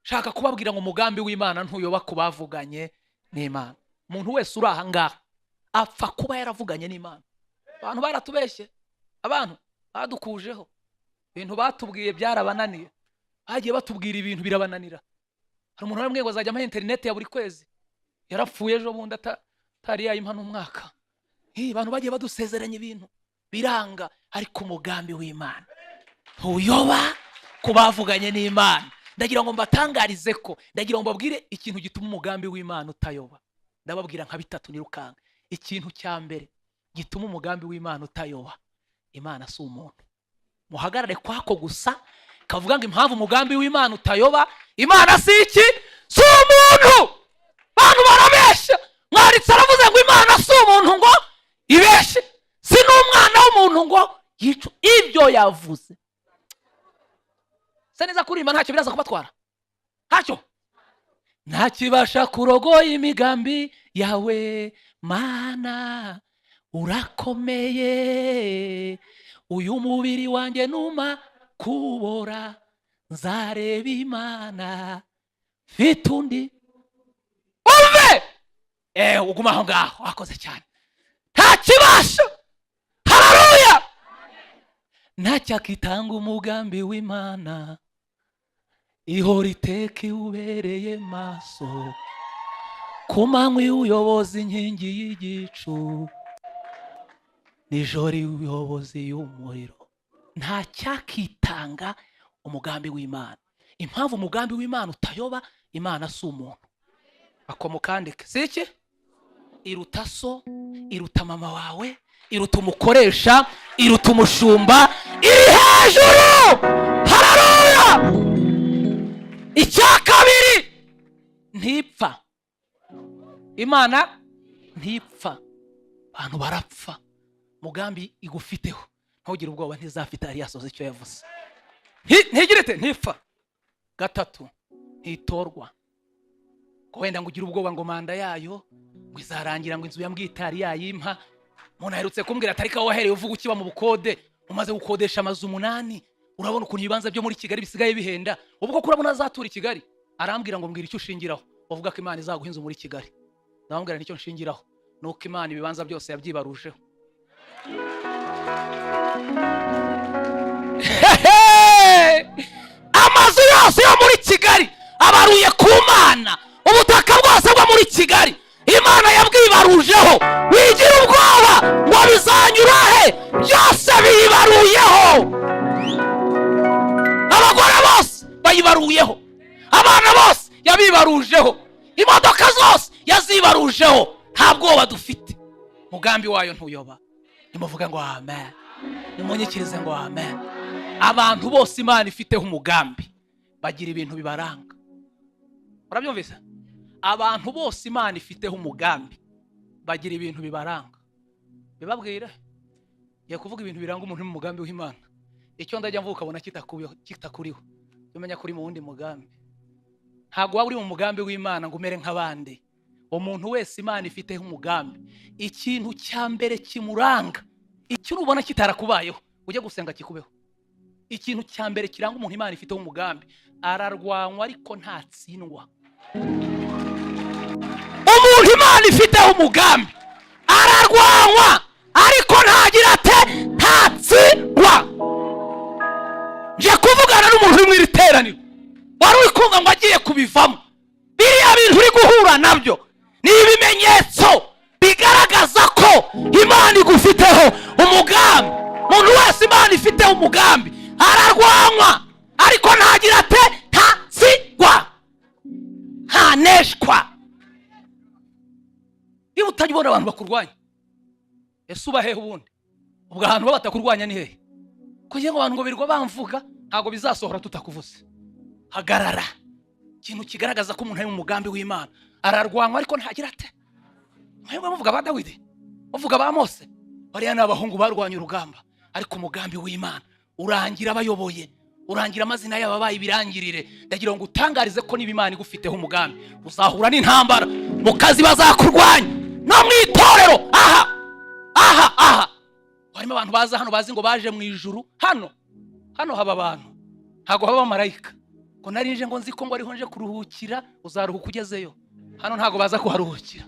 Shaka kubabwira ngo umugambi w'Imana ntuyoba ku bavuganye n'Imana. Umuntu wese uri aha ngaha apfa kuba yaravuganye n'Imana. Abantu baratubeshye, abantu badukujeho ibintu batubwiye byarabananiye, bagiye batubwira ibintu birabananira. Hari umuntu wambwiye ngo azajya ampa interineti ya buri kwezi, yarapfuye ejo bundi atari yayimpa n'umwaka. Abantu bagiye badusezeranya ibintu biranga, ariko umugambi w'Imana ntuyoba ku bavuganye n'Imana. Ndagira ngo mbatangarize ko, ndagira ngo mbabwire ikintu gituma umugambi w'Imana utayoba. Ndababwira nka bitatu nirukanka. Ikintu cya mbere gituma umugambi w'Imana utayoba, Imana si umuntu. Muhagarare kwako gusa, kavuga ngo impamvu umugambi w'Imana utayoba, Imana si iki? Si umuntu. Abantu barabeshya. Mwanditsi aravuze ngo Imana si umuntu ngo ibeshe, si n'umwana w'umuntu ngo yice ibyo yavuze. Se neza kuririmba ntacyo biraza kubatwara, ntacyo. Ntakibasha kurogoya imigambi yawe Mana, urakomeye. Uyu mubiri wanjye numa kubora, nzareba Imana mfite undi. Umve uguma aho ngaho, wakoze cyane. Ntakibasha. Haleluya. Ntacyakitanga umugambi w'Imana, ihora iteka iwubereye maso. Ku manywa iwuyoboza inkingi y'igicu, nijoro iwuyoboza y'umuriro. Ntacyakitanga umugambi w'Imana. Impamvu umugambi w'Imana utayoba, Imana si umuntu. Akomukandike si iki? Iruta so, iruta mama wawe, iruta umukoresha, iruta umushumba, iri hejuru. Haleluya. Icya kabiri, ntipfa. Imana ntipfa, abantu barapfa. Mugambi igufiteho, ntugire ubwoba, ntizafite yari yasoza icyo yavuze. Ntigire ite? Ntipfa. Gatatu, ntitorwa. Ngo wenda ngo ugire ubwoba ngo manda yayo ngo izarangira, ngo inzu ya mbwitari yayimpa. Umuntu aherutse kumbwira atari ko wahereye uvuga ukiba mu bukode, umaze gukodesha amazu 8, urabona ukuntu ibibanza byo muri Kigali bisigaye bihenda, ubwo ko urabona azatura i Kigali. Arambwira ngo mbwira icyo ushingiraho uvuga ko Imana izaguha inzu muri Kigali. Ndamubwira nicyo nshingiraho ni uko Imana ibibanza byose yabyibarujeho. Amazu yose yo muri Kigali abaruye ku Mana, ubutaka bwose bwo muri Kigali Imana yabwibarujeho. Wigira ubwoba ngo bizanyura he? Byose biyibaruyeho. Abagore bose bayibaruyeho, abana bose yabibarujeho, imodoka zose yazibarujeho. Nta bwoba dufite, umugambi wayo ntuyoba. Nimuvuge ngo amen, nimunyikirize ngo amen. Abantu bose Imana ifiteho umugambi bagira ibintu bibaranga. Urabyumvise? Abantu bose Imana ifiteho umugambi bagira ibintu bibaranga. Bibabwire, ngiye kuvuga ibintu biranga umuntu mu mugambi w'Imana. Icyo ndajya mvuka ukabona kitakuriho, umenya ko uri mu wundi mugambi. Ntabwo waba uri mu mugambi w'Imana ngo umere nk'abandi. Umuntu wese Imana ifiteho umugambi, ikintu cya mbere kimuranga, icyo ubona kitarakubayeho ujye gusenga kikubeho. Ikintu cya mbere kiranga umuntu Imana ifiteho umugambi, ararwanywa ariko ntatsindwa. Umuntu Imana ifiteho umugambi ararwanywa ariko ntagira ate? Ntatsindwa. Nje kuvugana n'umuntu uri mu iri teraniro wari uri kumva ngo agiye kubivamo. Biriya bintu uri guhura nabyo ni ibimenyetso bigaragaza ko Imana igufiteho umugambi. Umuntu wese Imana ifiteho umugambi ararwanywa ariko ntagira ate? Ntatsindwa, ntaneshwa. Niba utajya ubona abantu bakurwanya, ese uba hehe ubundi? Ubwo ahantu baba batakurwanya ni hehe? Kugira ngo abantu ngo birirwa bamvuga, ntabwo bizasohora tutakuvuze. Hagarara. Ikintu kigaragaza ko umuntu ari mu mugambi w'Imana, ararwanywa ariko ntagira ate? Mwebwe muvuga ba Dawidi, muvuga ba Mose, bariya ni abahungu barwanya urugamba, ariko umugambi w'Imana urangira bayoboye, urangira amazina yabo abaye ibirangirire. Ndagira ngo utangarize ko niba Imana igufiteho umugambi, uzahura n'intambara mu kazi, bazakurwanya no mu itorero. Aha aha aha harimo abantu baza hano bazi ngo baje mu ijuru. Hano hano haba abantu, ntabwo haba abamarayika, ko Ngo narinje, ngo nzi ko ngo ariho nje kuruhukira. Uzaruhuka ugezeyo, hano ntabwo baza kuharuhukira.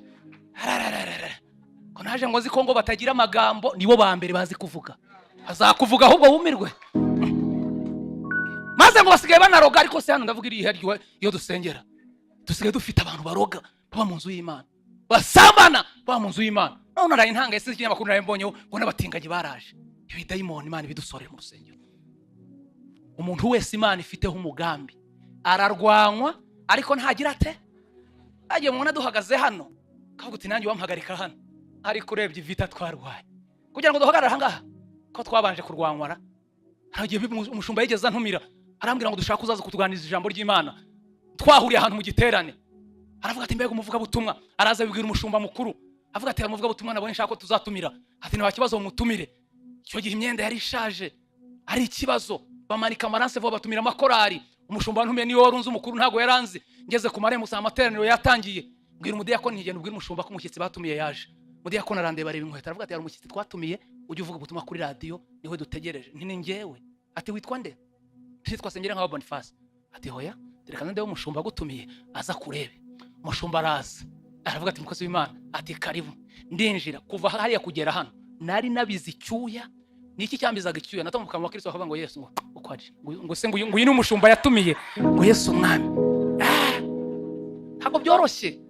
Ararararara. Ngo naje ngo nzi ko ngo batagira amagambo, nibo ba mbere bazi kuvuga. Bazakuvuga ahubwo wumirwe. Maze ngo basigaye banaroga. Ariko se hano ndavuga iriya iyo dusengera, dusigaye dufite abantu baroga baba mu nzu y'Imana, basambana baba mu nzu y'Imana. None naraye ntangaye, sinzi ikinyamakuru naraye mbonyeho ngo n'abatinganyi baraje. Ibidayimoni Imana ibidusorera mu rusengero. Umuntu wese Imana ifiteho umugambi ararwanywa, ariko ntagira ate. Agiye mubona duhagaze hano, kavuga uti: "Nanjye wampagarika hano." Ariko urebye ivita twarwaye kugira ngo duhagarare ahangaha, ko twabanje kurwanywara. Hari igihe umushumba yigeze antumira, arambwira ngo dushaka uzaza kutuganiriza ijambo ry'Imana. Twahuriye ahantu mu giterane, aravuga ati: "Mbega umuvugabutumwa!" Araza abibwira umushumba mukuru, avuga ati: "Hari umuvugabutumwa nabonye nshaka ko tuzatumira." Ati: "Nta kibazo, mumutumire." Icyo gihe imyenda yari ishaje, ari ikibazo. Bamanika amaranse vuba, batumira amakorari. Umushumba wantumiye niwe wari unzi, umukuru ntabwo yaranzi. Ngeze ku marembo usanga amateraniro yatangiye. Mbwira umudiyakoni, ntigenda ubwira umushumba ko umushyitsi batumiye yaje. Umudiyakoni arandeba, areba inkweto, aravuga ati: "Hari umushyitsi twatumiye ujya uvuga ubutumwa kuri radiyo, niwe dutegereje." Nti: "Ni njyewe." Ati: "Witwa nde?" Nitwa Sengera nka Boniface. Ati: "Hoya, reka ndebe umushumba agutumiye aza kurebe." Umushumba araza, aravuga ati: "Mukozi w'Imana." Ati: "Karibu." Ndinjira. Kuva hariya kugera hano nari nabize icyuya. Ni iki cyambizaga icyuya? Natambuka mu bakristo bakavuga ngo: "Yesu," ngo uko aje, ngo se ngo uyu ni umushumba yatumiye, ngo: "Yesu umwami." Ah! Ntabwo byoroshye,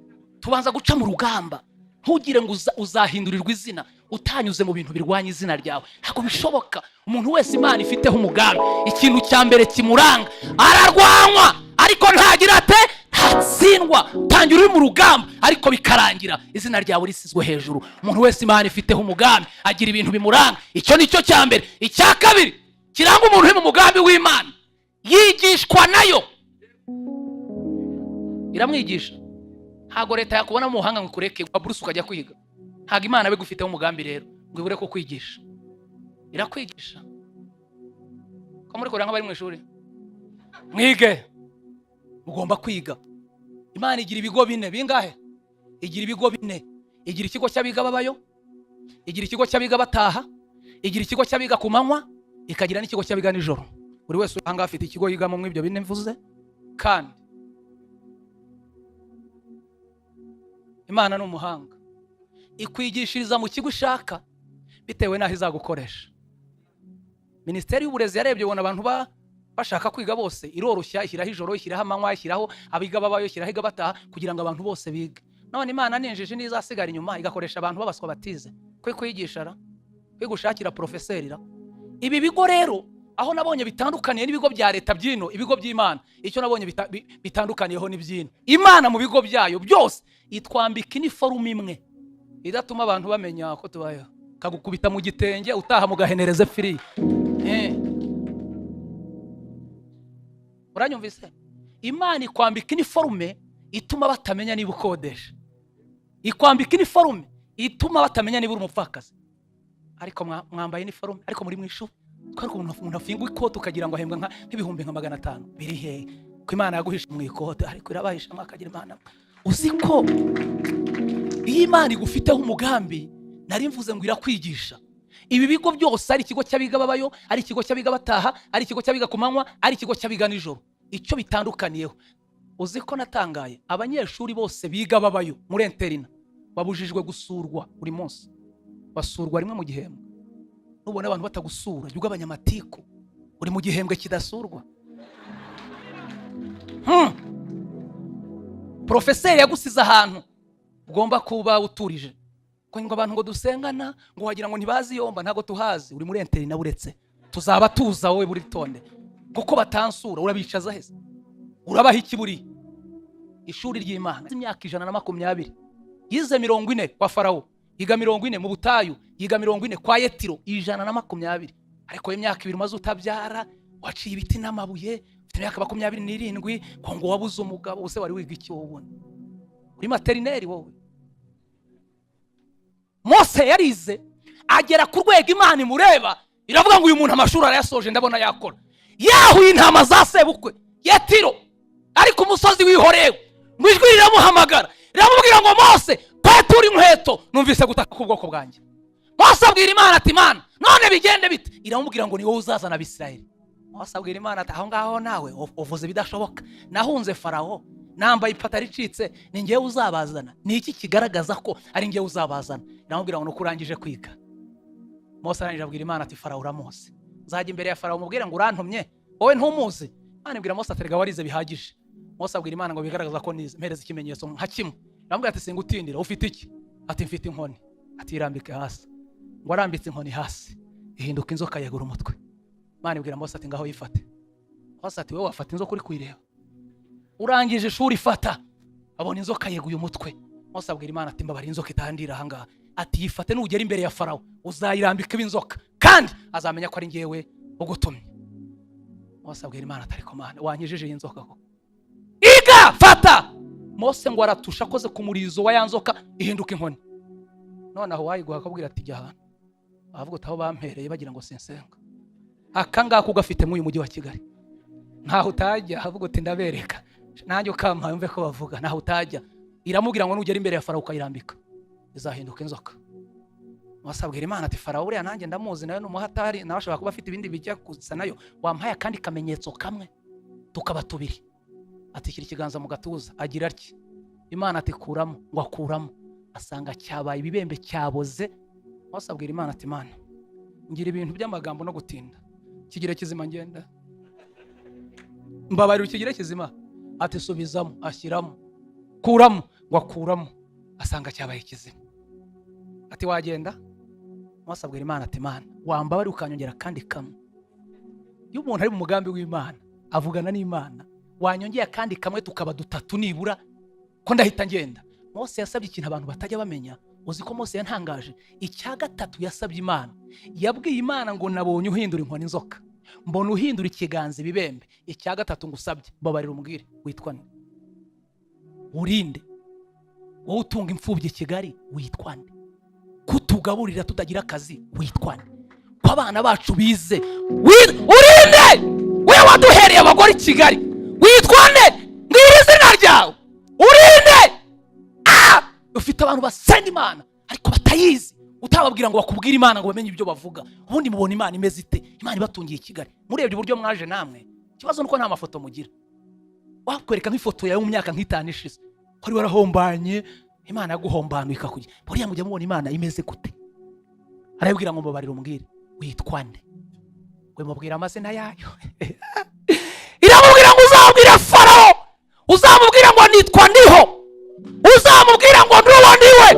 tubanza guca mu rugamba. Ntugire ngo uzahindurirwa izina utanyuze mu bintu birwanya izina ryawe, ntabwo bishoboka. Umuntu wese Imana ifiteho umugambi, ikintu cya mbere kimuranga, ararwanywa ariko ntagira ate, ntatsindwa. Tangira uri mu rugamba, ariko bikarangira izina ryawe risizwe hejuru. Umuntu wese Imana ifiteho umugambi agira ibintu bimuranga. Icyo ni cyo cya mbere. Icya kabiri kiranga umuntu uri mu mugambi w'Imana, yigishwa nayo, iramwigisha. Ntabwo leta yakubona mu buhanga ngo ikureke wa buruse ukajya kwiga. Ntabwo Imana iba igufiteho umugambi rero ngo ibure ko kwigisha. Irakwigisha. Ko muri kureba nk'abari mu ishuri, mwige, mugomba kwiga. Imana igira ibigo bine. Bingahe? Igira ibigo bine. Igira ikigo cy'abiga babayo, igira ikigo cy'abiga bataha, igira ikigo cy'abiga ku manywa, ikagira n'ikigo cy'abiga nijoro. Buri wese uri ahangaha afite ikigo yigamo muri ibyo bine mvuze. Kandi Imana ni umuhanga, ikwigishiriza mu kigo ushaka bitewe n'aho izagukoresha. Minisiteri y'Uburezi yarebye ibona abantu bashaka kwiga bose, iroroshya, ishyiraho ijoro, ishyiraho amanywa, ishyiraho abiga babayo, ishyiraho abiga bataha, kugira ngo abantu bose bige. None Imana ni injiji, ntizasigara inyuma igakoresha abantu b'abaswa batize kwe kwigisha ra, kwe gushakira porofeseri ra. Ibi bigo rero, aho nabonye bitandukaniye n'ibigo bya leta by'ino, ibigo by'Imana, icyo nabonye bitandukaniyeho n'iby'ino, Imana mu bigo byayo byose itwambika iniforume imwe idatuma abantu bamenya ko tubayeho. Kagukubita mu gitenge, utaha mugahenereze firi. Uranyumvise? Imana ikwambika iniforume ituma batamenya niba ukodesha, ikwambika iniforume ituma batamenya niba uri umupfakazi. Ariko mwambaye iniforume, ariko muri mu ishuri. Twari umuntu afinga ikote ukagira ngo ahembwa nk'ibihumbi nka 500. Biri hehe ko Imana yaguhisha mu ikote? Ariko irabahisha, mwakagira Imana. Uzi ko iyo Imana igufiteho umugambi, nari mvuze ngo irakwigisha. Ibi bigo byose, ari ikigo cy'abiga babayo, ari ikigo cy'abiga bataha, ari ikigo cy'abiga ku manywa, ari ikigo cy'abiga nijoro, icyo bitandukaniyeho, uzi ko natangaye? Abanyeshuri bose biga babayo muri internat babujijwe gusurwa buri munsi, basurwa rimwe mu gihembwe. Nubona abantu batagusura, jya ugabanya amatiku, uri mu gihembwe kidasurwa. Porofeseri yagusize ahantu ugomba kuba uturije. Ko ngo abantu ngo dusengana, ngo wagira ngo ntibazi yomba, ntabwo tuhazi. Uri muri internat, uretse tuzaba tuza wowe buri tonde. Kuko batansura, urabicaza heza, urabaha iki? Buriya ishuri ry'Imana, imyaka 120 yize, 40 kwa Farawo, yiga 40 mu butayu, yiga 40 kwa Yetiro, 120. Ariko imyaka 2 umaze utabyara, waciye ibiti n'amabuye, ufite imyaka 27, ngo wabuze umugabo, use wari wiga iki wowe? Ubundi uri maternelle wowe. Mose yarize agera ku rwego Imana imureba iravuga ngo: "Uyu muntu amashuri arayasoje, ndabona yakora." Yahuye intama za sebukwe Yetiro ari ku musozi w'ihorewe, ngo ijwi riramuhamagara, riramubwira ngo: "Mose, kwetura inkweto, numvise gutaka k'ubwoko bwanjye." Mose abwira Imana ati: "Imana, none bigende bite?" Iramubwira ngo: "Ni wowe uzazana Abisirayeli." Mose abwira Imana ati: "Aho ngaho nawe uvuze ibidashoboka. Nahunze Farawo nambaye ipataro icitse, ni ngewe uzabazana? Ni iki kigaragaza ko ari ngewe uzabazana?" Iramubwira ngo: "Nuko urangije kwiga." Mose arangije abwira Imana ati: "Farawo uramuzi, nzajya imbere ya Farawo mubwire ngo urantumye, wowe ntumuzi?" Imana ibwira Mose ati: "Erega warize bihagije." Mose abwira Imana ngo: "Bigaragaza ko nize, mpereza ikimenyetso nka kimwe." Iramubwira ati: "Singutindira, ufite iki?" Ati: "Mfite inkoni." Ati: "Irambike hasi." Ngo arambitse inkoni hasi, ihinduka inzoka yegura umutwe. Imana ibwira Mose ati: "Ngaho yifate." Mose ati: "Wowe wafata inzoka uri kuyireba? Urangije ishuri, fata." Abona inzoka yeguye umutwe. Mose abwira Imana ati: "Mbabara, inzoka itandira ahangaha." Ati: "Yifate, nugera imbere ya Farawo uzayirambika iba inzoka, kandi azamenya ko ari ngewe ugutumye." Mose abwira Imana ati: "Ariko Mana, wankijije iyi nzoka koko?" Iga fata. Mose ngo aratusha, akoze ku murizo wa ya nzoka, ihinduka inkoni. Noneho wayiguha akabwira ati: "Jya ahantu." Avuga uti: "Aho bampereye bagira ngo sinsenga." Aka ngaka ugafite muri uyu mujyi wa Kigali, ntaho utajya. Avuga uti: "Ndabereka nanjye ukampaye mve ko bavuga ntaho utajya." Iramubwira ngo: "Nugera imbere ya Farawo ukayirambika, izahinduka inzoka." Mose abwira Imana ati: "Farawo buriya nanjye ndamuzi, nawe ni umuhatari, nawe ashobora kuba afite ibindi bijya gusa nayo. Wampaye akandi kamenyetso kamwe tukaba tubiri?" Ati: "Shyira ikiganza mu gatuza." Agira atya, Imana ati: "Kuramo." Ngo akuramo, asanga cyabaye ibibembe, cyaboze. Mose abwira Imana ati: "Imana, ngira ibintu by'amagambo no gutinda, kigire kizima, ngenda mbabarira, ukigire kizima." Ati: "Subizamo." Ashyiramo. "Kuramo." Ngo akuramo, asanga cyabaye kizima. Ati: "Wagenda." Mose abwira Imana ati: "Imana, wambabarira ukanyongera akandi kamwe?" Iyo umuntu ari mu mugambi w'Imana avugana n'Imana: "Wanyongeye akandi kamwe tukaba dutatu nibura, ko ndahita ngenda?" Mose yasabye ikintu abantu batajya bamenya. Uzi ko Mose yantangaje? Icya gatatu yasabye Imana, yabwiye Imana ngo: "Nabonye uhindura inkoni inzoka, mbona uhindura ikiganza ibibembe. Icya gatatu ngusabye, mbabarira umbwire witwa nde, urinde? Wowe utunga imfubyi i Kigali, witwa nde? Kutugaburira tutagira akazi, witwa nde? Ko abana bacu bize, urinde? We waduhereye abagore i Kigali, witwa nde? Mbwira izina ryawe, urinde?" Ah! Ufite abantu basenga Imana ariko batayizi, utababwira ngo bakubwire Imana ngo bamenye ibyo bavuga. Ubundi mubona Imana imeze ite? Imana ibatungiye i Kigali, murebye uburyo mwaje namwe. Ikibazo nuko nta mafoto mugira. Wakwereka nk'ifoto yawe mu myaka nk'itanu ishize, wari warahombanye, Imana yaguhombanuye ikakugira buriya. Mujya mubona Imana imeze gute? Arabwira ngo: "Mbabarira umbwire witwa nde." We mubwira amazina yayo. Iramubwira ngo: "Uzabwire Farawo, uzamubwira ngo nitwa Ndiho, uzamubwira ngo nduwo ndiwe.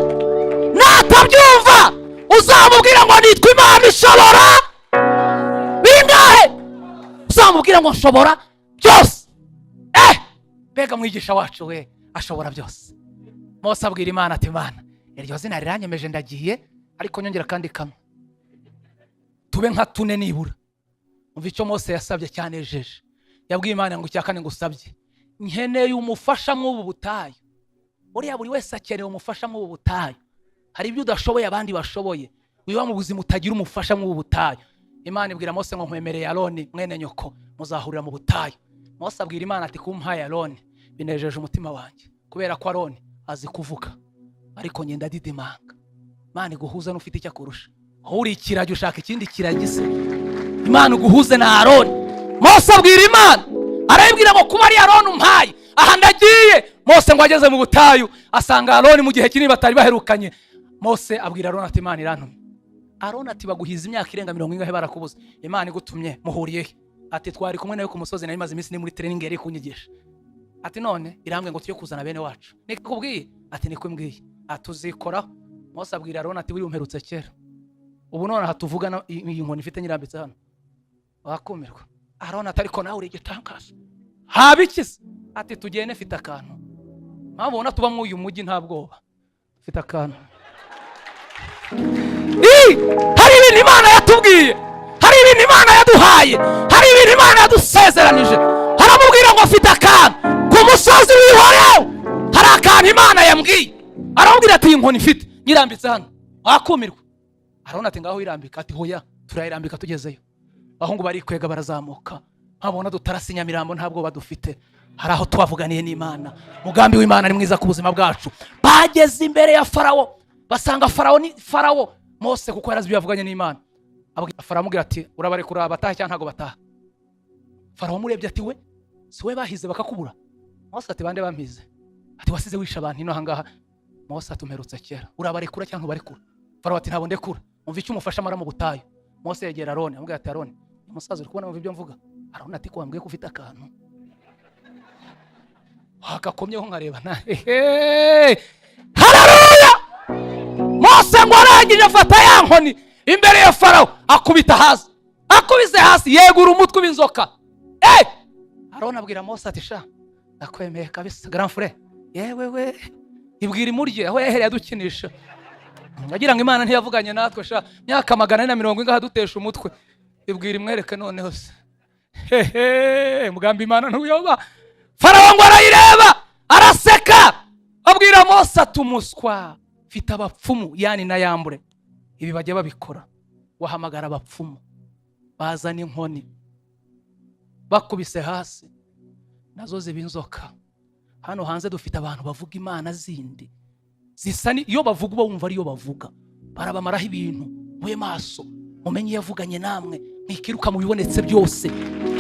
Natabyumva uzamubwira ngo nitwa Imana ishobora bingahe? Uzamubwira ngo nshobora byose." Mbega mwigisha wacu we, ashobora byose! Mose abwira Imana ati: "Imana, iryo zina riranyemeje, ndagiye, ariko nyongera kandi kamwe tube nka tune nibura." Umva icyo Mose yasabye cyanejeje. Yabwiye Imana ngo: "Icya kane ngusabye, nkeneye umufasha mw'ubu butayu." Buriya buri wese akeneye umufasha mw'ubu butayu. Hari ibyo udashoboye abandi bashoboye. Wiba mu buzima utagira umufasha mw'ubu butayu. Imana ibwira Mose ngo: "Nkwemereye Aroni mwene nyoko, muzahurira mu butayu." Mose abwira Imana ati: "Kumpaye Aroni binejeje umutima wanjye, kubera ko Aroni azi kuvuga, ariko ngenda didimanga." Imana iguhuza n'ufite icyo akurusha. Wowe uri ikiragi, ushaka ikindi kiragi se? Imana uguhuze na Aroni. Mose abwira Imana, arayibwira ngo: "Kuba ari Aroni umpaye, aha ndagiye." Mose ngo ageze mu butayu asanga Aroni, mu gihe kinini batari baherukanye. Mose abwira Aroni ati: "Imana irantumye." Aroni ati: "Baguhiza imyaka irenga mirongo ingahe barakubuza, Imana igutumye muhuriye he?" Ati: "Twari kumwe nawe ku musozi, nari maze iminsi ni muri training, yari kunyigisha." Ati: "None irambwe ngo tujye kuzana bene wacu, nikubwiye?" Ati: "Niko imbwiye." Ati: "Uzikoraho." Mose abwira Aroni ati: "Buriya umperutse kera, ubu none aha tuvugana iyi nkoni ifite nyirambitse hano, wakumirwa." Aroni ati: "Ariko nawe uri igitangaza, haba iki se?" Ati: "Tugende, mfite akantu." Mpamvu ubona tuba muri uyu mujyi nta bwoba, mfite akantu. Hari ibintu Imana yatubwiye, hari ibintu Imana yaduhaye, hari ibintu Imana yadusezeranije. Haramubwira ngo: "Afite akantu ku musozi w'ihorewe, hari akantu Imana yambwiye." Aramubwira ati: "Iyi nkoni ifite nyirambitse hano, wakumirwa." Arabona ati: "Ngaho irambika." Ati: "Hoya, turayirambika tugezeyo." Abahungu barikwega barazamuka. Nkabona dutarasa Inyamirambo, nta bwoba dufite, hari aho twavuganiye n'Imana. Umugambi w'Imana ni mwiza ku buzima bwacu. Bageze imbere ya Farawo, basanga Farawo ni Farawo. Mose, kuko yarazi ibyo yavuganye n'Imana, abwira Farawo, amubwira ati: "Urabarekura bataha cyangwa ntabwo bataha?" Farawo amurebye ati we si we bahize bakakubura? Mose ati bande bampize? Ati wasize wisha abantu ino ahangaha. Mose ati umperutse kera, urabarekura cyangwa ntubarekura? Farawo ati ntabwo ndekura. Umva icyo umufasha amara mu butayu. Mose yegera Aroni amubwira ati Aroni, umusaza uri kubona ibyo mvuga? Aroni ati ko wambwiye ko ufite akantu wagakomyeho nkareba na haleluya. Mose ngo arangije afata ya nkoni imbere ya Farawo akubita hasi, akubise hasi yegura umutwe w'inzoka. Aroni abwira Mose ati sha ndakwemeye kabisa grand frère, yewe we ibwira imurye aho yahereye adukinisha, agira ngo Imana ntiyavuganye natwe sha, myaka 440 ingaha dutesha umutwe, ibwira imwereke noneho se. Hehe, mugambi Imana ntuyoba. Farawo ngo arayireba araseka, abwira Mose ati umuswa, mfite abapfumu yani na yambure, ibi bajya babikora, wahamagara abapfumu bazana inkoni bakubise hasi nazo ziba inzoka. Hano hanze dufite abantu bavuga imana zindi zisa, iyo bavuga uba wumva ariyo bavuga, barabamaraho ibintu. Mube maso mumenye yavuganye namwe, mwikiruka mu bibonetse byose.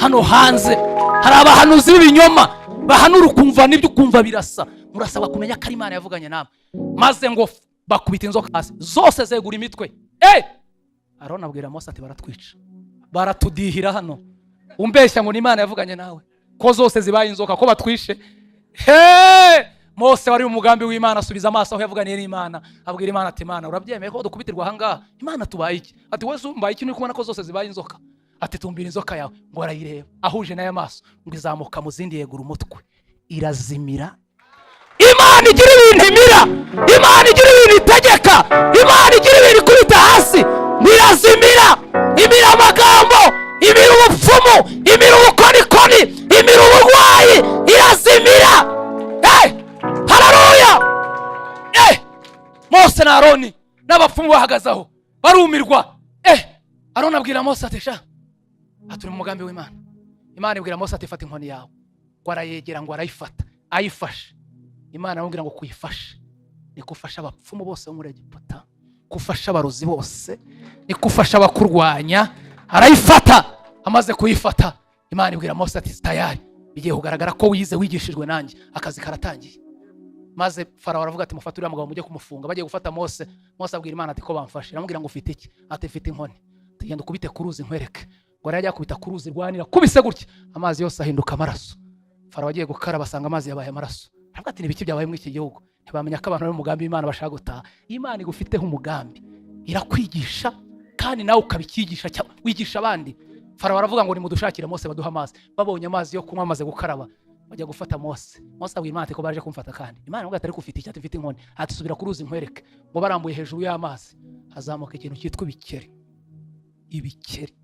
Hano hanze hari abahanuzi b'ibinyoma bahanura ukumva nibyo ukumva birasa, murasabwa kumenya ko ari Imana yavuganye namwe. Maze ngo bakubita inzoka hasi zose zegura imitwe. Aroni abwira Mose ati baratwica, baratudihira hano, umbeshya ngo ni Imana yavuganye nawe, ko zose zibaye inzoka, ko batwishe. Mose wari umugambi w'Imana asubiza amaso aho yavuganiye n'Imana, abwira Imana ati Imana urabyemeye ko dukubitirwa ahangaha? Imana tubaye iki? Ati wowe umbaye iki? Uri kubona ko zose zibaye inzoka? Ati tumbira inzoka yawe. Ngo arayireba ahuje n'aya maso, ngo izamuka mu zindi yegura umutwe irazimira. Imana igira ibintu imira, Imana igira ibintu itegeka, Imana igira ibintu ikubita hasi, irazimira. Imira amagambo, imira ubupfumu, imira ubukonikoni, imira uburwayi, irazimira. Haleluya. Mose na Aroni n'abapfumu bahagaze aho barumirwa. Aroni abwira Mose ati sha turi mu mugambi w'Imana. Imana ibwira Mose ati fata inkoni yawe. Ngo arayegera, ngo arayifata, ayifashe Imana aramubwira ngo kuyifashe niko ufasha abapfumu bose bo muri Egiputa, kufasha abarozi bose, niko ufasha abakurwanya. Arayifata, amaze kuyifata Imana ibwira Mose ati tayari bigiye kugaragara ko wize wigishijwe nanjye, akazi karatangiye. Maze Farawo aravuga ati mufate uriya mugabo mujye kumufunga. Bagiye gufata Mose, Mose abwira Imana ati ko bamfashe. Aramubwira ngo ufite iki? Ati mfite inkoni. Tugenda ukubite ku ruzi nkwereke. Ngo arajya akubita ku ruzi rwanira kubise gutya, amazi yose ahinduka amaraso. Farawo agiye gukaraba asanga amazi yabaye amaraso. Aravuga ati nibiki byabaye muri iki gihugu? Ntibamenya ko abantu bari mu mugambi w'Imana bashaka gutaha. Imana igufiteho umugambi, irakwigisha kandi nawe ukabikigisha wigisha abandi. Farawo aravuga ngo nimudushakire Mose baduha amazi. Babonye amazi yo kunywa amaze gukaraba bajya gufata Mose. Mose abwira Imana ati ko baje kumfata kandi. Imana aramubwira ati ariko ufite iki? Ati mfite inkoni. Ati subira ku ruzi nkwereke. Ngo barambuye hejuru y'amazi hazamuka ikintu cyitwa ibikeri. Ibikeri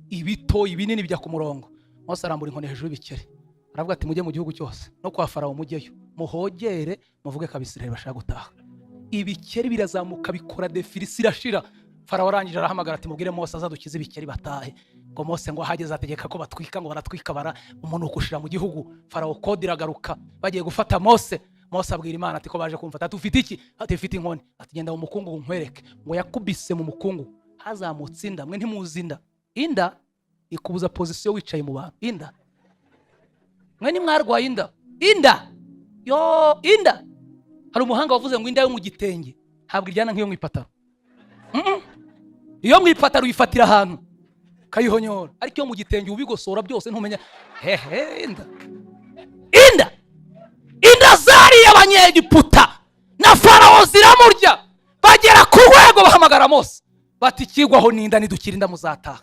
ibito ibinini bijya ku murongo. Mose arambura inkoni hejuru y'ibikeri, aravuga ati mujye mu gihugu cyose no kwa Farawo mujyeyo muhogere muvuge ko Abisirayeli bashaka gutaha. Ibikeri birazamuka bikora defilisi irashira. Farawo arangije arahamagara ati mubwire Mose azadukize ibikeri batahe. Ngo Mose ngo ahageze ategeka ko batwika, ngo baratwika bara umunuko ushira mu gihugu. Farawo kode iragaruka, bagiye gufata Mose. Mose abwira Imana ati ko baje kumfata, ati ufite iki? Ati mfite inkoni. Ati genda mu mukungugu nkwereke. Ngo yakubise mu mukungugu hazamutse inda. Mwe ntimuzi inda, inda ikubuza position wicaye mu bantu. Inda mwe ntimwarwaye inda, inda yo inda. Hari umuhanga wavuze ngo inda yo mu gitenge ntabwo iryana nk'iyo mu ipataro. Iyo mu ipataro uyifatira ahantu ukayihonyora, ariko iyo mu gitenge ubigosora byose ntumenya hehe. Inda, inda, inda zariye abanyegiputa na Farawo ziramurya, bagera ku rwego bahamagara Mose bati ikigwaho n'inda, nidukira inda muzataha.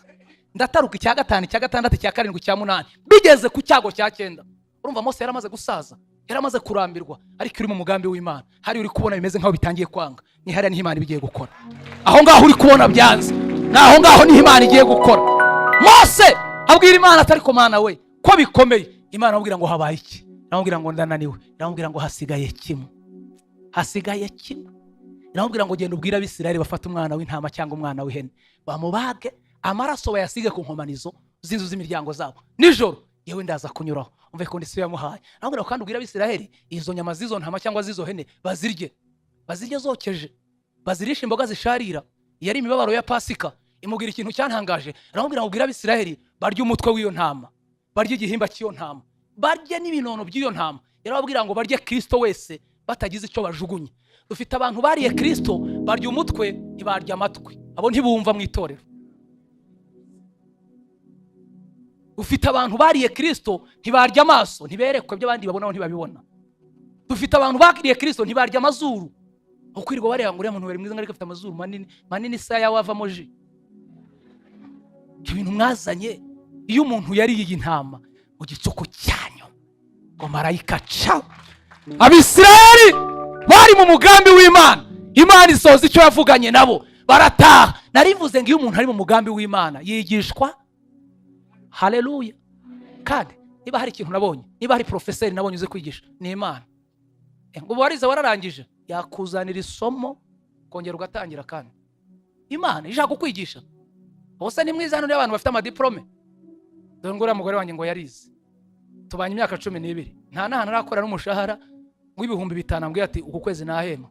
Ndataruka icya gatanu, icya gatandatu, icya karindwi, icya munani, bigeze ku cyago cya cyenda. Urumva Mose yaramaze gusaza, yaramaze kurambirwa, ariko uri mu mugambi w'Imana. Hari uri kubona bimeze nkaho bitangiye kwanga, ni hariya niho Imana ibigiye gukora. Aho ngaho uri kubona byanze, ni aho ngaho niho Imana igiye gukora. Mose abwira Imana ati ariko Mana we ko bikomeye. Imana aramubwira ngo habaye iki? Aramubwira ngo ndananiwe. Aramubwira ngo hasigaye kimwe, hasigaye kimwe. Aramubwira ngo genda ubwire Abisirayeli bafate umwana w'intama cyangwa umwana w'ihene, bamubage, amaraso bayasige ku nkomanizo z'inzu z'imiryango zabo. Nijoro yewe ndaza kunyuraho. Umve condition yamuhaye. Aramubwira ngo kandi ubwire Abisirayeli izo nyama z'izo ntama cyangwa z'izo hene bazirye, bazirye zokeje, bazirishe imboga zisharira. Yari imibabaro ya Pasika. Imubwira ikintu cyantangaje, aramubwira ngo ubwire Abisirayeli barye umutwe w'iyo ntama Barye igihimba cy'iyo ntama, barye n'ibinono by'iyo ntama. Yarababwira ngo barye Kristo wese batagize icyo bajugunya. Dufite abantu bariye Kristo, barya umutwe ntibarya amatwi, abo ntibumva mu itorero. Dufite abantu bariye Kristo ntibarya amaso, ntiberekwe ibyo abandi babona, ntibabibona. Dufite abantu bariye Kristo ntibarya amazuru, ukwirirwa bareba ngo uriya muntu wari mwiza ariko afite amazuru manini manini, isaha yawe avamo ji. Ibyo bintu mwazanye, iyo umuntu yariye iyi ntama mu gicuku cyanyu ngo marayika ca. Abisirayeli bari mu mugambi w'Imana, Imana isoza icyo yavuganye nabo barataha. Narivuze ngo iyo umuntu ari mu mugambi w'Imana yigishwa. Haleluya. Kandi niba hari ikintu nabonye, niba hari profeseri nabonye uzi kwigisha, ni Imana. Ngo warize wararangije, yakuzanira isomo kongera ugatangira. Kandi Imana ishaka kukwigisha. Ubuse ni mwiza hano abantu bafite amadiplome. Dore ngo uriya mugore wanjye ngo yarize, tubanye imyaka 12, nta n'ahantu arakora n'umushahara w'ibihumbi 5, ambwiye ati uku kwezi nahema.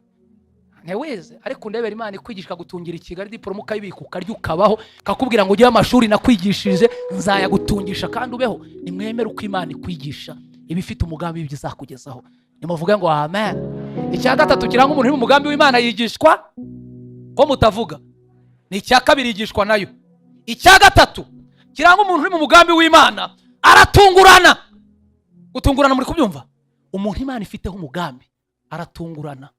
Ntiwize, ariko ndebera Imana ikwigisha gutungira i Kigali, diporome ukayibika ukarya ukabaho, kakubwira ngo ugire amashuri nakwigishije nzayagutungisha kandi ubeho. Nimwemere uko Imana ikwigisha, iba ifite umugambi w'ibyo izakugezaho. Nimuvuge ngo amen. Icya gatatu kiranga umuntu uri mu mugambi w'Imana, yigishwa ko mutavuga, ni icya kabiri, yigishwa nayo. Icya gatatu kiranga umuntu uri mu mugambi w'Imana, aratungurana. Gutungurana muri kubyumva? Umuntu Imana ifiteho umugambi aratungurana,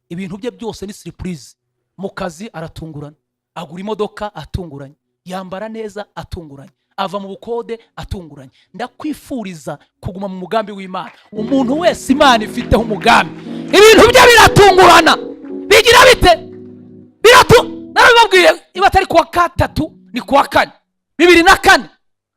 ibintu bye byose ni surprise. Mu kazi aratungurana, agura imodoka atunguranye, yambara neza atunguranye, ava mu bukode atunguranye. Ndakwifuriza kuguma mu mugambi w'Imana. Umuntu wese Imana ifiteho umugambi, ibintu bye biratungurana. Bigira bite? Biratu narabibabwiye, iba atari kuwa gatatu ni kuwa kane, 2004,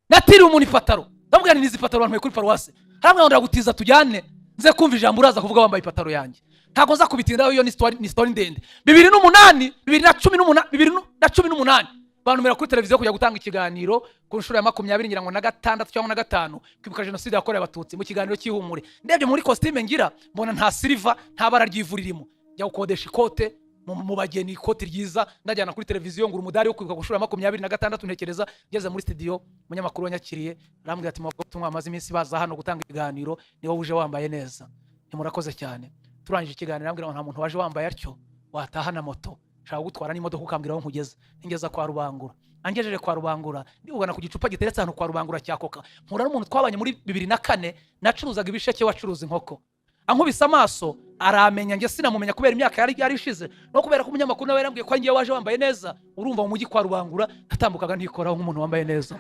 natiriye umuntu ipataro, ndamubwira nti nizi ipataro bantuye kuri paruwasi. Haramwe ndagutiza tujyane nze kumva ijambo uraza kuvuga wambaye ipataro yanjye. Ntabwo nza kubitindaho, iyo ni story, ni story ndende. 2008, 2018, 2018 bantumira kuri televiziyo kujya gutanga ikiganiro ku nshuro ya 20 ngira ngo na gatandatu cyangwa na gatanu, kwibuka jenoside yakorewe Abatutsi, mu kiganiro cy'ihumure. Ndebye muri kositime ngira mbona nta silver, nta bara ry'ivu ririmo. Njya gukodesha ikote mu bageni, ikoti ryiza, ndajyana kuri televiziyo ngura umudari wo kwibuka ku nshuro ya 26. Ntekereza ngeze muri studio, umunyamakuru wanyakiriye arambwira ati: "Muvugabutumwa bamaze iminsi baza hano gutanga ibiganiro, ni wowe uje wambaye neza." Ntimurakoze cyane. Turangije ikiganiro arambwira ngo nta muntu waje wambaye atyo wataha na moto, nshaka gutwara n'imodoka ukambwira aho nkugeza. Ningeza kwa Rubangura, angejeje kwa Rubangura, ndibugana ku gicupa giteretse ahantu kwa Rubangura cya Coca, mpura n'umuntu twabanye muri 2004, nacuruzaga ibisheke, wacuruza inkoko. Ankubise amaso aramenya, njye sinamumenya kubera imyaka yari ishize no kubera ko umunyamakuru nawe yarambwiye ko ngiye waje wambaye neza. Urumva mu mujyi kwa Rubangura natambukaga ntikoraho nk'umuntu wambaye neza.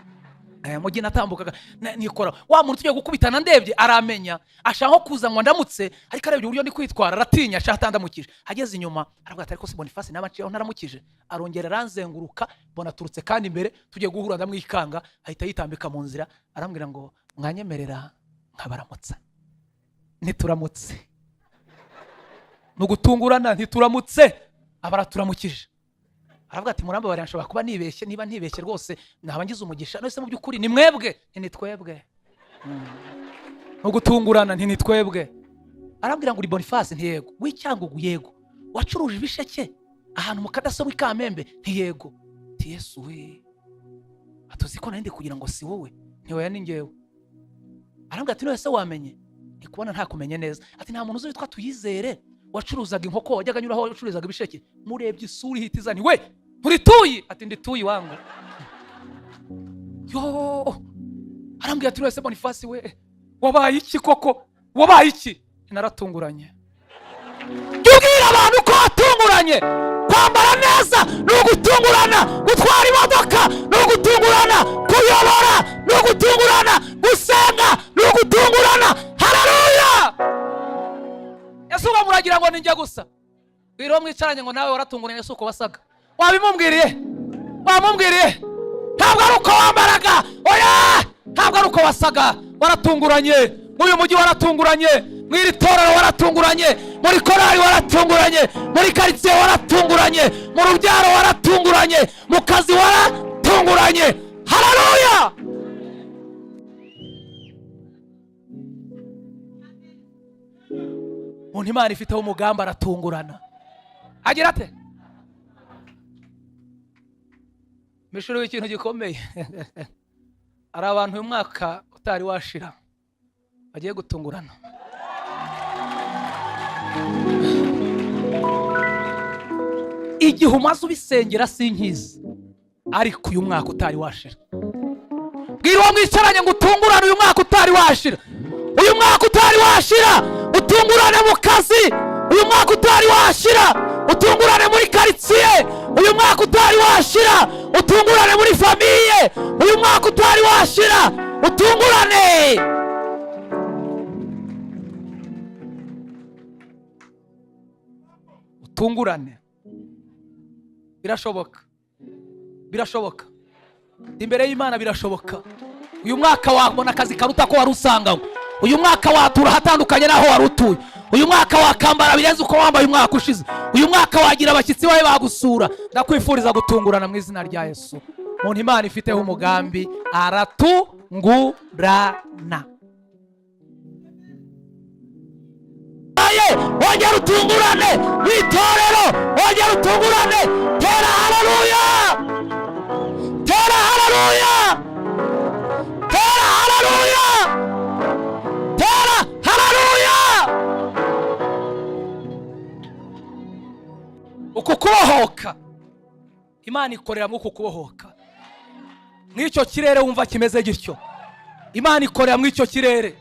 Mujyi natambukaga nikora. Wa muntu tugiye gukubitana, ndebye aramenya, ashaka nko kuza ngo ndamutse, ariko arebye uburyo ndi kwitwara aratinya, ashaka atandamukije. Ageze inyuma aravuga ati: "Ariko si Boniface naba nciyeho ntaramukije?" Arongera aranzenguruka, mbona aturutse kandi imbere, tugiye guhura ndamwikanga, ahita yitambika mu nzira, arambwira ngo: "Mwanyemerera nkabaramutsa?" Ntituramutse, ni ugutungurana, ntituramutse, aba araturamukije. Aravuga ati: "Murambabarira, nshobora kuba nibeshye, niba ntibeshye rwose naba ngize umugisha. None se mu by'ukuri ni mwebwe?" Nti: "Ni twebwe." Ni ugutungurana, nti: "Ni twebwe." Arambwira ngo: "Uri Boniface?" Nti: "Yego." "W'Icyangugu?" "Yego." "Wacuruje ibisheke ahantu mu Kadasomwa i Kamembe?" Nti: "Yego." Nti: "Yesu we, atuzi ko nari ndi kugira ngo si wowe." Nti: "Oya, ni njyewe." Arambwira ati: "None se wamenye?" Ndi kubona ntakumenye neza. Ati: "Nta muntu uzi witwa Tuyizere wacuruzaga inkoko, wajyaga anyuraho wacuruzaga ibisheke?" Murebye isura ihita izana: "We, nturituyi?" Ati: "Ndituyi wangu." Yo, arambwira ati: "Wese Bonifasi we, wabaye iki koko? Wabaye iki?" Naratunguranye. Jya ubwira abantu ko watunguranye. Kwambara neza ni ugutungurana, gutwara imodoka ni ugutungurana, kuyobora ni ugutungurana, gusenga ni ugutungurana. Haleluya! Ese ubwo muragira ngo ninjye gusa? Bwira uwo mwicaranye ngo nawe waratunguranye. Ese uko wasaga wabimubwiriye? Wamubwiriye? Ntabwo ari uko wambaraga, oya, ntabwo ari uko wasaga, waratunguranye. Muri uyu mujyi waratunguranye, mu iri torero waratunguranye, muri korali waratunguranye, muri karitsiye waratunguranye, mu rubyaro waratunguranye, mu kazi waratunguranye. Haleluya! Umuntu Imana ifiteho umugambi aratungurana. Agira ate? Mishuri w'ikintu gikomeye. Hari abantu uyu mwaka utari washira bagiye gutungurana. Igihe umaze ubisengera sinkizi, ariko uyu mwaka utari washira. Bwira uwo mwicaranye ngo utungurane uyu mwaka utari washira. Uyu mwaka utari washira utungurane mu kazi. Uyu mwaka utari washira utungurane muri quartier. Uyu mwaka utari washira utungurane muri famille. Uyu mwaka utari washira utungurane. Utungurane. Birashoboka. Birashoboka. Imbere y'Imana birashoboka. Uyu mwaka wabona akazi karuta ko wari usanganywe. Uyu mwaka watura hatandukanye naho wari utuye. Uyu mwaka wakambara birenze uko wambaye umwaka ushize. Uyu mwaka wagira abashyitsi bawe bagusura. Ndakwifuriza gutungurana mu izina rya Yesu. Umuntu Imana ifiteho umugambi aratungurana. Wongera utungurane mu itorero, wongera utungurane. Tera haleluya, tera haleluya, tera haleluya, tera haleluya. Uku kubohoka Imana ikorera mu uku kubohoka. Mw'icyo kirere wumva kimeze gityo, Imana ikorera mw'icyo kirere.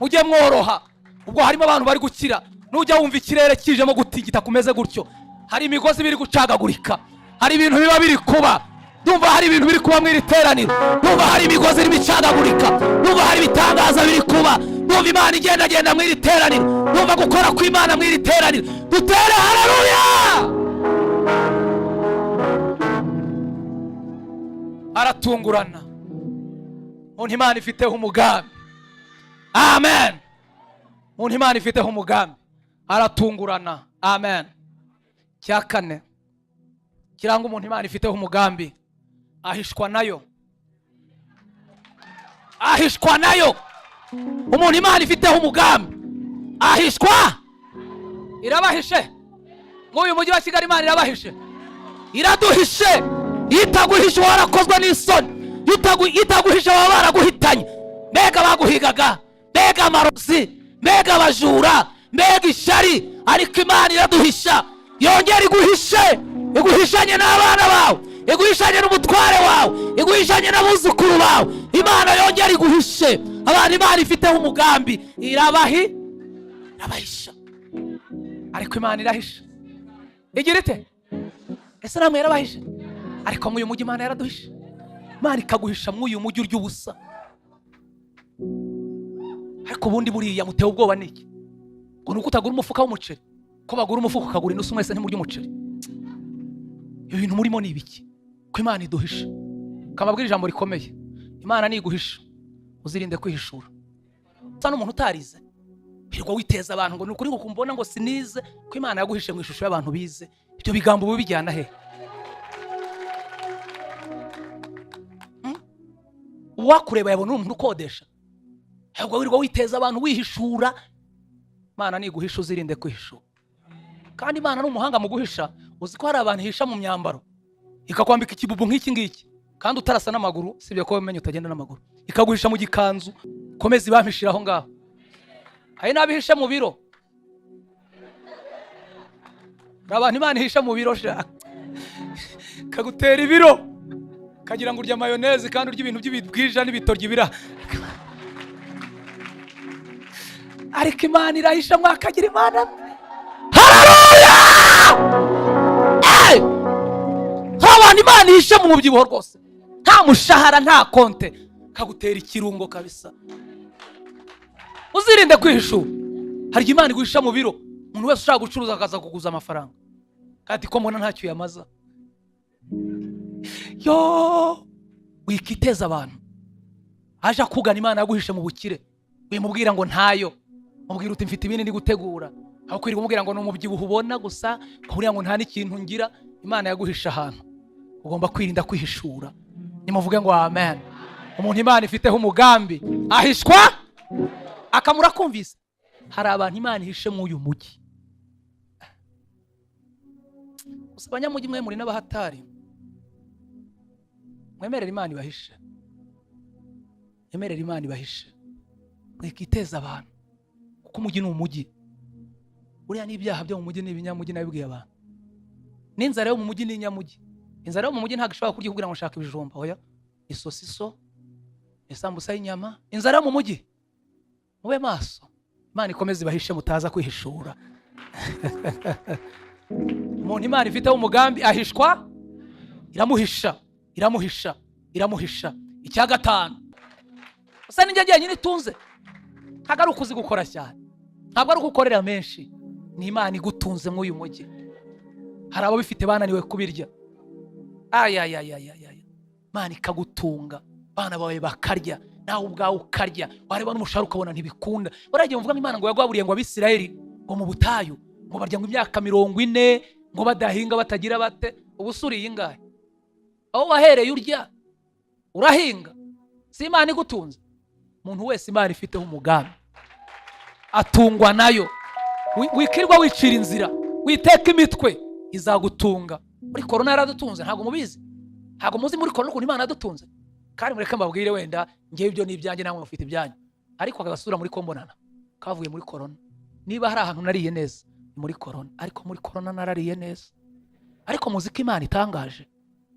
Mujye mworoha, ubwo harimo abantu bari gukira. Nujya wumva ikirere kijemo gutigita kumeze gutyo, hari imigozi biri gucagagurika, hari ibintu biba biri kuba. Ndumva hari ibintu biri kuba mu iri teraniro. Ndumva hari imigozi irimo icagagurika. Ndumva hari ibitangaza biri kuba. Ndumva Imana igendagenda mu iri teraniro. Ndumva gukora kw'Imana mu iri teraniro. Dutere haleluya. Aratungurana. Umuntu Imana ifiteho umugambi. Amen. Umuntu Imana ifiteho umugambi aratungurana. Amen. Cya kane kiranga umuntu Imana ifiteho umugambi, ahishwa nayo. Ahishwa nayo. Umuntu Imana ifiteho umugambi ahishwa. Irabahishe. Nk'uyu mujyi wa Kigali Imana irabahishe. Iraduhishe. Itaguhishe warakozwe n'isoni. Itaguhishe baba baraguhitanye. Mbega baguhigaga, mbega amarozi, mbega abajura, mbega ishyari. Ariko Imana iraduhisha. Yongera iguhishe. Iguhishanye n'abana bawe, iguhishanye n'umutware wawe, iguhishanye n'abuzukuru bawe. Imana yongera iguhishe. Abantu Imana ifiteho umugambi irabahisha. Ariko Imana irahisha. Igira ite? Ese namwe yarabahishe? Ariko mw'uyu mujyi Imana yaraduhishe. Imana ikaguhisha mw'uyu mujyi urya ubusa. Ariko ubundi buriya mutewe ubwoba niki? Ngo nuko utagura umufuka w'umuceri. Ko bagura umufuka ukagura inusu, mwese ntimurya umuceri. Ibyo bintu murimo ni ibiki? Ko Imana iduhisha. Kababwira ijambo rikomeye. Imana niguhisha, uzirinde kwihishura. Usa n'umuntu utarize, hirwa witeza abantu ngo nukuri ngo kumbona ngo sinize. Ko Imana yaguhishe mu ishusho y'abantu bize. Ibyo bigambo ubu bijyana he? Uwakureba yabona umuntu ukodesha. Ahubwo wirirwa witeza abantu wihishura. Imana niguhisha, uzirinde kwihishura. Kandi Imana ni umuhanga mu guhisha. Uzi ko hari abantu ihisha mu myambaro, ikakwambika ikibubu nk'iki ngiki kandi utarasa n'amaguru, sibyo ko umenye utagenda n'amaguru, ikaguhisha mu gikanzu. Komeza ibampishira aho ngaho. Hari n'abihisha mu biro. Abantu Imana ihisha mu biro sha, kagutera ibiro kagira ngo urya mayoneze kandi urya ibintu by'ibibwija n'ibitoryi bira. Ariko Imana irahisha, mwakagira Imana. Haleluya! Abantu Imana ihisha mu mubyibuho rwose, nta mushahara, nta konte, kagutera ikirungo kabisa. Uzirinde kwihishura. Hari Imana iguhisha mu biro. Umuntu wese ushaka gucuruza akaza kuguza amafaranga, kandi ko mbona ntacyo yamaza. Yo, wikiteza abantu. Aje akugana Imana yaguhishe mu bukire, wimubwira ngo ntayo, mubwira uti mfite ibindi ndi gutegura. Aho kwirirwa umubwira ngo ni umubyibuho ubona gusa, kubwira ngo nta n'ikintu ngira. Imana yaguhisha ahantu. Ugomba kwirinda kwihishura. Nimuvuge ngo amen. Umuntu Imana ifiteho umugambi ahishwa akamura kumvise. Hari abantu Imana ihishe mu uyu mujyi. Gusa abanyamujyi mwe muri n'abahatari, mwemerera Imana ibahishe. Nyemerera Imana ibahishe, mwikiteza abantu, kuko umujyi ni umujyi. Buriya n'ibyaha byo mu mujyi ni ibinyamujyi, nabibwiye abantu. N'inzara yo mu mujyi ni inyamujyi. Inzara yo mu mujyi ntabwo ishobora kurya kugira ngo ushake ibijumba, oya, isosiso, isambusa y'inyama. Inzara yo mu mujyi, mube maso. Imana ikomeze ibahishe mutaza kwihishura. Umuntu Imana ifiteho umugambi ahishwa, iramuhisha, iramuhisha, iramuhisha. Icya gatanu, usa n'injye njyenyine itunze. Ntabwo ari ukuzi gukora cyane, ntabwo ari ugukorera menshi, ni Imana igutunze mw'uyu mujyi. Hari abo bifite bananiwe kubirya. Ayayayayaya, Imana ikagutunga, abana bawe bakarya, nawe ubwawe ukarya, wareba n'umushahara ukabona ntibikunda. Baragiye muvuga ngo Imana ngo yagwaburiye ngo Abisirayeli ngo mu butayu ngo barya ngo imyaka 40 ngo badahinga batagira bate. Ubu usuriye ingahe? Aho wahereye urya urahinga, si Imana igutunze? Umuntu wese Imana ifiteho umugambi atungwa nayo. Wikirwa wicira inzira, witeka imitwe, izagutunga. Muri korona yaradutunze, ntabwo mubizi, ntabwo muzi muri korona ukuntu Imana yadutunze. Kandi mureke mbabwire, wenda ngewe ibyo ni ibyanjye, namwe mufite ibyanyu, ariko agasura muri kombonana kavuye muri korona. Niba hari ahantu nariye neza ni muri korona, ariko muri korona narariye neza. Ariko muzi ko Imana itangaje,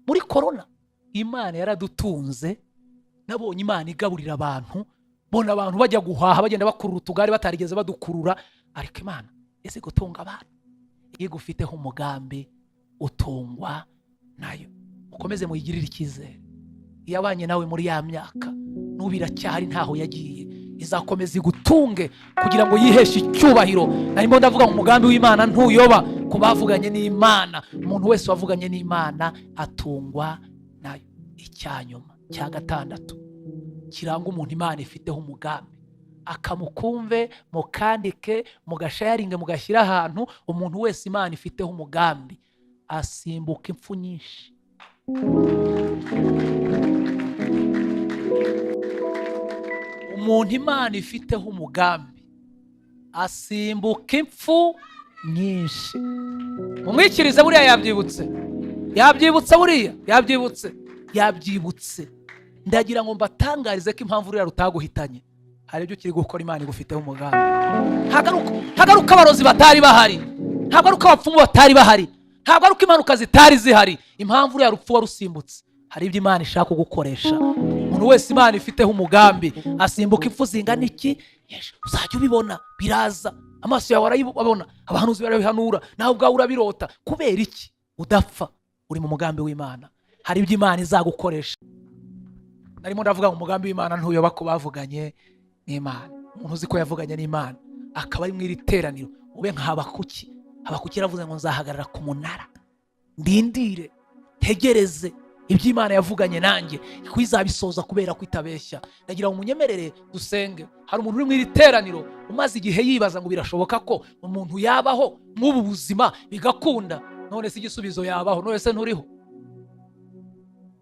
muri korona Imana yaradutunze. Nabonye Imana igaburira abantu, bona abantu bajya guhaha bagenda bakurura utugare batarigeze badukurura, ariko Imana izi gutunga abantu. Iyo igufiteho umugambi utungwa nayo. Mukomeze muyigirire icyizere. Iyo abanye nawe muri ya myaka, n'ubu iracyahari, ntaho yagiye, izakomeza igutunge kugira ngo yiheshe icyubahiro. Narimo ndavuga ngo umugambi w'Imana ntuyoba ku bavuganye n'Imana. Umuntu wese wavuganye n'Imana atungwa nayo. Icyanyuma cya gatandatu kiranga umuntu Imana ifiteho umugambi, akamukumve, mukandike, mugasharinge, mugashyira ahantu. Umuntu wese Imana ifiteho umugambi asimbuka impfu nyinshi. Umuntu Imana ifiteho umugambi asimbuka impfu nyinshi. Mumwikirize, buriya yabyibutse, yabyibutse, buriya yabyibutse, yabyibutse. Ndagira ngo mbatangarize ko impamvu uriya rutaguhitanye hari ibyo ukiri gukora Imana igufiteho umugambi. Ntabwo ari uko abarozi batari bahari, ntabwo ari uko abapfumu batari bahari, ntabwo ari uko impanuka zitari zihari. Impamvu uriya rupfu warusimbutse, hari ibyo Imana ishaka kugukoresha. Umuntu wese Imana ifiteho umugambi asimbuka impfu zingana iki? Uzajya ubibona biraza, amaso yawe arayibona, abahanuzi barabihanura, nawe ubwawe urabirota. Kubera iki udapfa? Uri mu mugambi w'Imana, hari ibyo Imana izagukoresha. Narimo ndavuga ngo umugambi w'Imana ntuyoba ku bavuganye n'Imana. Umuntu uzi ko yavuganye n'Imana akaba ari mu iri teraniro, ube nka Habakuki. Habakuki yaravuze ngo nzahagarara ku munara ndindire, ntegereze ibyo Imana yavuganye nanjye, ko izabisoza kubera ko itabeshya. Ndagira ngo munyemerere dusenge. Hari umuntu uri mu iri teraniro umaze igihe yibaza ngo birashoboka ko umuntu yabaho mw'ubu buzima bigakunda. None se igisubizo yabaho? None se nturiho?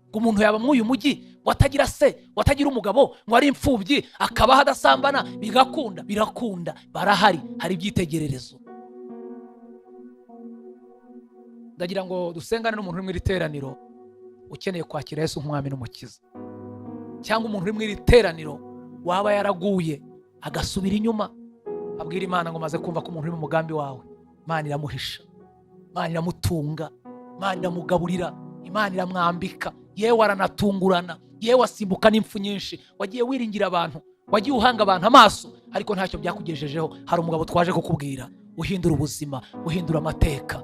Ngo umuntu yaba mw'uyu mujyi ngo atagira se, ngo atagira umugabo, ngo ari imfubyi, akabaho adasambana bigakunda? Birakunda, barahari, hari ibyitegererezo. Ndagira ngo dusengane n'umuntu uri mu iri teraniro ukeneye kwakira Yesu nk'umwami n'umukiza, cyangwa umuntu uri mu iri teraniro waba yaraguye agasubira inyuma, abwira Imana ngo maze kumva ko umuntu uri mu mugambi wawe, Imana iramuhisha, Imana iramutunga, Imana iramugaburira, Imana iramwambika, yewe aranatungurana, yewe asimbuka n'impfu nyinshi. Wagiye wiringira abantu, wagiye uhanga abantu amaso, ariko ntacyo byakugejejeho. Hari umugabo twaje kukubwira uhindura ubuzima, uhindura amateka.